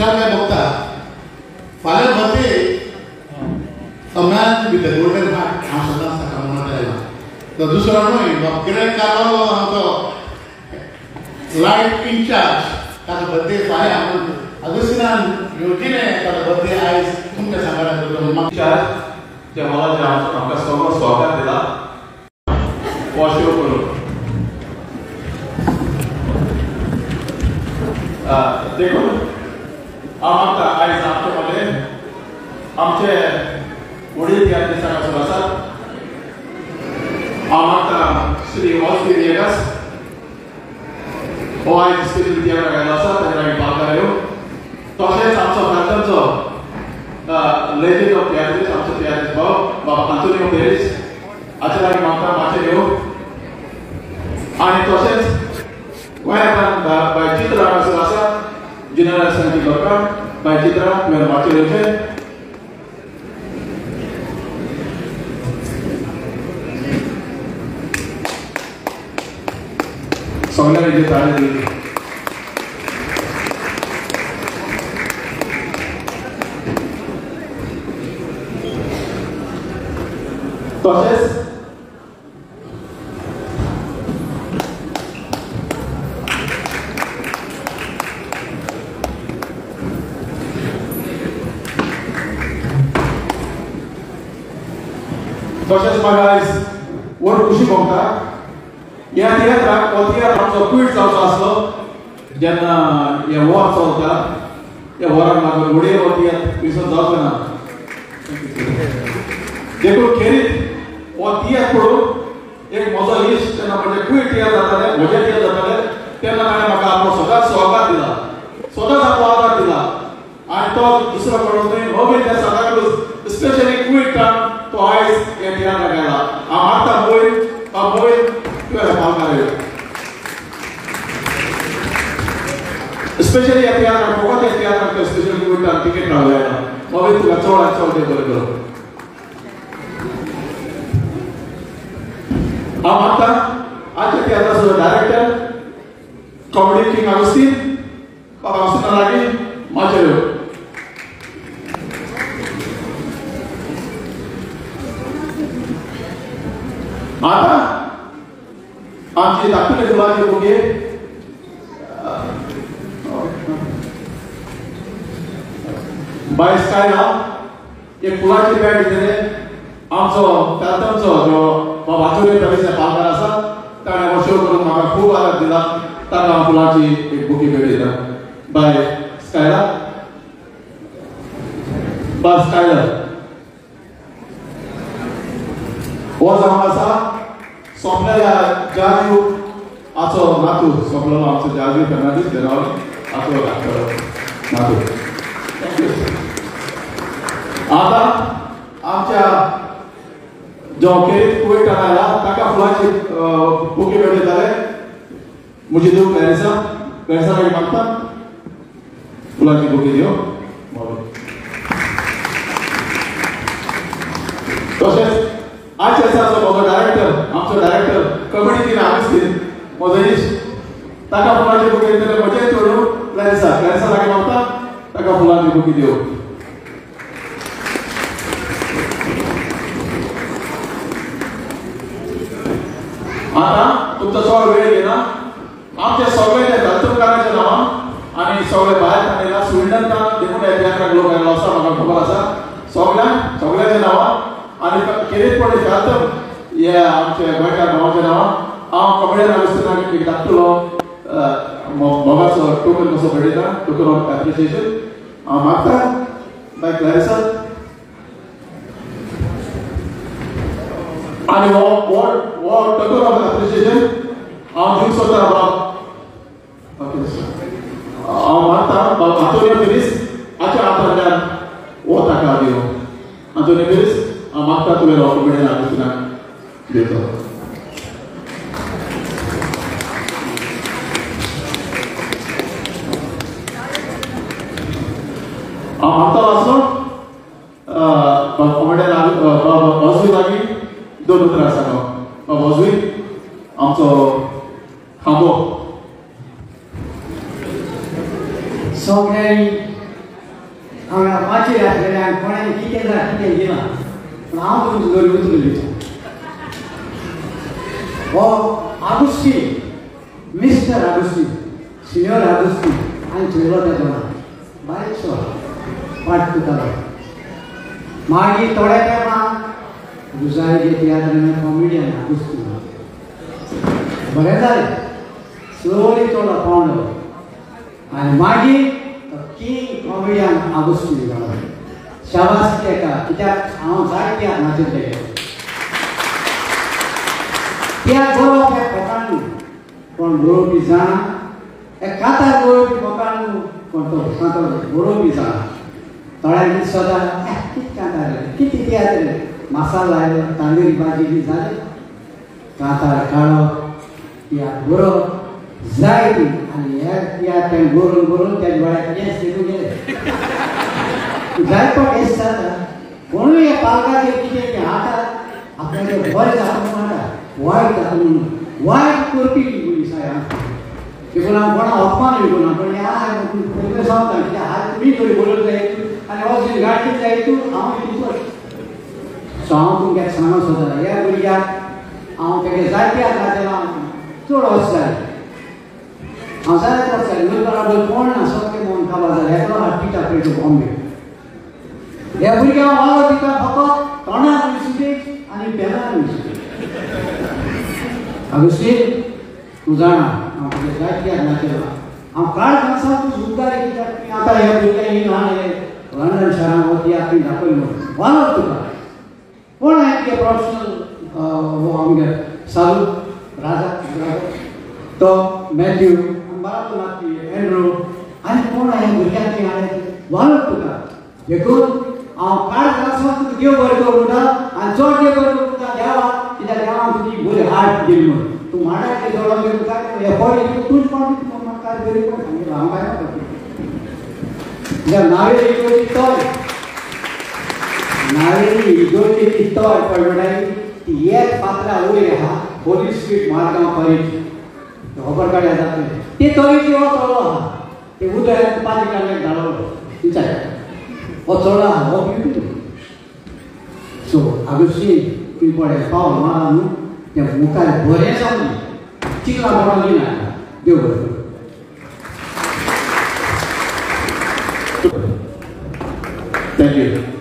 खुशालकाय भोगता. फाल्यां birthday a man with a golden heart हांव सदांच ताका म्हणत आयला. तो दुसरो न्हय कितें कारवालो आमचो लायट इनचार्ज, ताजो बर्थडे फाल्यां अगस्तिनान येवजिलें ताजो बर्थडे आयज तुमच्या सांगारा करतलो. इनचार्ज त्या हॉलाच्या आमकां सगळो सहकार दिला हो शो करून. देखून हांव मागता आयज आमचे मदें आमचे वडील तियात्रिस्त हांगासर आसात. हांव मागता श्री ऑस्वी विएगास हो आयज स्पेशल तियात्राक आयलो आसा, ताच्या लागीं पालकार येव. तशेंच आमचो भारताचो लेजंड ऑफ तियात्रिस्ट आमचो तियात्रिस्त भाव बाबा आंतोनियो पेरीस हाच्या लागीं मागता माचयेर येव. आनी तशेंच गोंयांतल्यान बाय चित्रा हांगासर आसा, जुनियर संगीत घरकार बाय चित्रा तुवें माचयेर येवचें. सगळ्यांनी ताळी दिली. तशेंच तशेंच म्हाका आयज व्हड खुशी भोगता ह्या तियात्राक. हो तियात्र आमचो क्वीट जावचो आसलो जेन्ना हें वॉर चलता, त्या वॉराक लागून घडये हो तियात्र थंयसर जावचो ना. देखून खेरीत हो तियात्र पळोवन एक म्हजो इश्ट जेन्ना म्हणजे क्वीट तियात्र जाताले, म्हजे तियात्र जाताले तेन्ना ताणें म्हाका आपलो सदांच सहकार दिला, सदांच आपलो आदार दिला. आनी तो दुसरो कडून न्हय नवीन त्या सदांकूच स्पेशली क्वीटान तो आयज ह्या तियात्राक आयला. हांव मागता मोहीन मोहीन तुवें पावकार स्पेशली ह्या तियात्राक फकत ह्या तियात्राक तो स्पेशल क्वीटान तिकेट रावले आयला. मोहीन तुका चड आनी चड तें बरें करूं. हांव मागता आजच्या तियात्राचो डायरेक्टर कॉमेडी किंग आगस्तीन बाबा आगस्तीना लागीं माचयेर येव. आतां आमची धाकटुले फुलाची बुके बाय स्कायला एक फुलाची बॅग दितले. आमचो तातमचो जो बाबा आंतोनियो पेरीस पालकार आसा ताणें हो शो करून म्हाका खूब आदार दिला, ताका हांव फुलाची एक बुके भेट दिता. बाय स्कायला, बाय स्कायलर हो जावन आसा सोंपलेल्या जाजू हाचो नातू, सोंपलेलो आमचो जाजू फेर्नांडीस बेनावली हाचो नातू. आतां आमच्या जो खेरीत कुवेटान आयला ताका फुलाची बुके भेट दिताले म्हजी धूव क्लॅरिसा, क्लॅरिसा लागीं मागता फुलाची बुके दिव. तशेंच आजच्या दिसाचो म्हजो डायरेक्टर, आमचो डायरेक्टर कॉमेडी किंग आगस्तीन म्हजो इश्ट, ताका फुलाची बुके दितले म्हजें चेडूं क्लॅरिसा, क्लॅरिसा लागीं मागता ताका फुलाची बुके दिव. आतां तुमचो चड वेळ घेना. आमच्या सगळ्या दत्तकाराच्या नांवान आनी सगळे भायर आयला स्विंडनान देखून ह्या तियात्राक लोक आयलो आसा म्हाका खबर आसा. सगळ्यांक सगळ्याच्या नांवान आनी खेरीतपणी दत्तम ह्या आमच्या गोंयकार भावाच्या नांवान हांव कॉमेडियन आगस्तीनाक एक धाकटुलो मोगाचो टोकन कसो भेटयता, टोकन ऑफ एप्रिसिएशन हांव मागता बाय क्लॅरिसा. आनी हो टोकन ऑफ एप्रिसिएशन हांव दिवंक सोदता बाब. हांव मागता बाब आंतोनियो पेरीस हाच्या हातांतल्यान हो ताका दिवं. आंतोनियो पेरीस हांव मागता तुवें हो कॉमेडियन आगस्तीनाक दिवचो. हांव मागता आसलो कॉमेडियन बाब ऑस्वी लागीं दोन उतरां सांगो. बाब ऑस्वी आमचो खांबो. सगळे तुजो उतरली हो आगुस्तीन, मिस्टर आगुस्तीन, सिनियर आगुस्तीन आनी चोयलो त्या दोना बारीकसो पाट करतालो. मागीर थोड्या तेंपान रुजारी तियात्र कॉमेडियन आगुस्तीन बरें जालें, स्लोली चोडलो पावलो आनी मागीर तो किंग कॉमेडियन आगुस्तीन जालो. शाबास एका, कित्याक हांव जाय तियात्र नाचिल्ले तियात्र बरोवप एक फकाण न्हू, कोण बरोवपी जाणा, एक कांतार बरोवपी फकाण न्हू, कोण तो कांतार बरोवपी जाणा. थोड्यांनी सदां कितें कांतार कितें तियात्र मसालो लायलो, तांदुरी भाजी बी जाली, कांतार काडप, तियात्र बरोवप जाय ती. आनी हे तियात्र तें बरोवन बरोवन त्या दोळ्याक केंस लेगून गेले. जाय पण हें जाता कोणूय हे पालकाचेर कितें तें हाडटा, आपल्याचें बरें जाता म्हणून हाडटा, वायट जाता म्हणून वायट करपी मनीस आहा. देखून हांव कोणा अपमान विकूना, पण ह्या पयलीं सांगता कित्याक हात तुमी तरी बरोवन जाय आनी वचून गाडयेन जाय तूं हांव हितून. सो हांव तुमकां सांगूंक सोदता, ह्या भुरग्याक हांव तेगे जायते आतां हांव चड वर्स जालें, हांव जायते वर्स जालें म्हजे बराबर कोण ना, सगळे मन काबार जालें. एकलो हाडटा पळय तूं बॉम्बे, ह्या भुरग्यांक वालो दिता फकत तोंडाक विसुदे आनी पेनाक विसुदे. आगुस्तीन तूं जाणा हांव तुजें जायते नाचेला, हांव कांय सांगता तूं सुद्दां कित्याक तुवें आतां ह्या भुरग्यांक ही ल्हान हे लंडन शारांत हो तियात्र तुवें दाखयलो म्हणून वालो तुका. कोण आहे तुगे प्रोफेशनल हो आमगे सालू राजा तो मॅथ्यू बराबर नाचपी एंड्रू आनी कोण आहे भुरग्यांक तुवें हाडलें वालो तुका. देखून हांव कांय सांगता तुका देव बरें करूं म्हणटा आनी चड देव बरें करूं म्हणटा देवाक, कित्याक देवान तुजी बरी हार्ट दिली म्हणून. तूं माडाक जोडो काय एफोर्ड तूंच पण म्हाका बरी पण सांगितलं हांव काय करता. कित्याक नावेली इगोर्जी तोय, नावेली इगोर्जी तोय पळय म्हणटाली ती एक पात्रा वयर आहा, होली स्ट्रीट मारगांव परीज खबर काडल्या जातलें ते तरीची हो चलो आहा, ते उदक पाजी काडल्याक धाडवलो विचार हो चलो आहा हो ब्युटिफूल. सो आगुस्तीन तुवें पळय पावल मारा न्हू त्या मुखार बरें जावन चिकला बरोवन दिना. देव बरें करूं. Thank you.